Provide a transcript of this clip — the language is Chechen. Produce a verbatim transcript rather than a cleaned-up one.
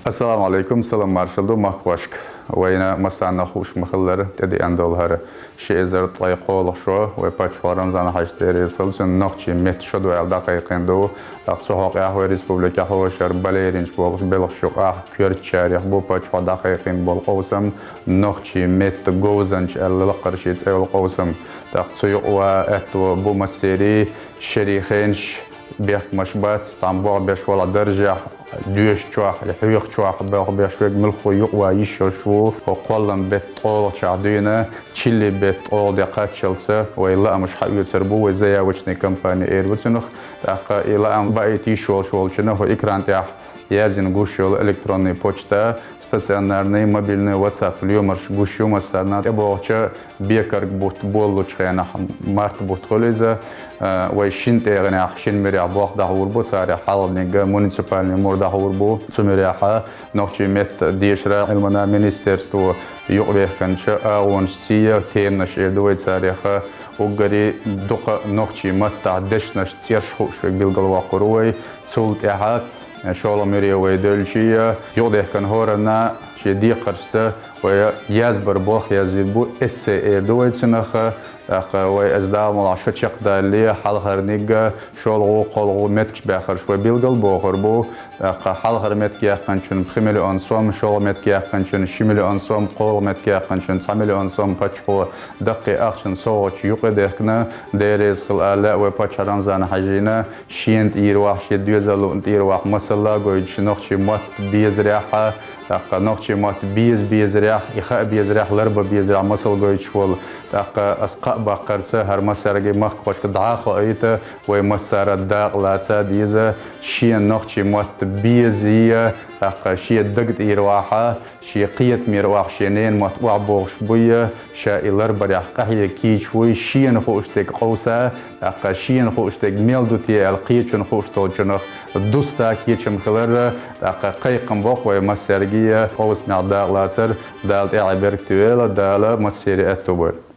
Ассаламу Ӏалайкум, салам-маршал ду махкахошка. Вайна массанахьа хууш ма-хиллара, тӀедеана долу хӀара ши эзар ткъе кхоалгӀа шо, вай паччахьо Рамзан-Хьаьжа, Дела реза хуьлда цунна, нохчийн меттан шо ду аьлла дӀакхайкхийна ду. ТӀаккха цу хьокъехь вай республикехь хӀара балеринчу болуш белхаш юкъахь коьртачарех бу паччахьо дӀакхайкхийна болу къовсам, нохчийн меттан говзанча аьлла лакхара шен цӀе йолу къовсам. ТӀаккха цу юкъа ван аьтто бу массеран, шерийн хенаш бехкамаш бац, цхьана болх беш волу даржехь, доьшучохь, я хьоьхучохь болх беш верг муьлхха юкъа ван йиш йолуш ву. ХӀокху кхоллам беттан ткъолгӀачохь дуьйна, чилли беттан ткъолгӀа де кхаччалца вай лаамаш схьаоьцур бу, вай заявочный кампани эр бу цунах. ТӀаккха и лаам баийта йиш йолуш волчунна хӀокху экран тӀехь яздина гуш йолу электронный почта, стационарный, мобильный WhatsApp лоьмарш гуш ю массарна. ТӀебогӀучу бекарг бутт болалучу хенахь, март бутт хуьлу иза, э, вай шина тӀегӀанехь, шина муьрехь болх дӀахьур бу, царех хьалхарниг муниципальный мур дӀахьур бу. Цу муьрехь нохчийн меттан дешаран, Ӏилманан министерство юкъавехкинчу агӀонаш, сий, теманаш эр ду вай царех, уггаре дукха нохчийн маттахь дешнаш, цӀераш хууш верг билгалвоккхур ву вай. Цул тӀаьхьа, э, шолгӀа муьре вай девлча, юкъадехкина хӀоранна шен декхаршца вай язбар болх яздийр бу, эссе эр ду вай цунах. ТӀаккха вай, иза Дала мукъалахь, шо чекхдалале, хьалхарниг, шолгӀа, кхоалгӀа меттигаш баьхнарш вай билгалбохур бу. ТӀаккха хьалхара меттиг яьккхинчун пхи миллион сом, шолгӀа меттиг яьккхинчун ши миллион сом, кхоалгӀа меттиг яьккхинчун цхьа миллион сом паччахьо даккхий ахчанан совгӀаташ юкъадехкина, Дела реза хуьлда аьлла, вай паччахьо Рамзан-Хьаьжина шена тӀера вахь, шен доьзална тӀера вахь масал гойтуш, нохчийн мотт безарехь, тӀаккха нохчийн мотт беза безарехь, и хаа безарехь, ларба безарехь масал гойтуш волу. ТӀаккха ас кхаъ баккхарца хӀара массаьрга махкахошка дӀа а хоуьйту, вай массара дакъа лаца деза, шена нохчийн мотт беза, тӀаккха шен даг тӀера вахь, шен кхетамера вахь, шен ненан мотт охьабохуш буй, ша и ларбарехь къахьега кийча вуй, шена хууш дерг къовса, тӀаккха шена хууш дерг мел ду те аьлла, кхечунна хууш долчунах дуста кечам хилар, тӀаккха кхайкхам боккху вай массаьрга, къовсамехь дакъа лацар. Дала тӀаьхье беркате йойла, Дала массеран аьтто бойла.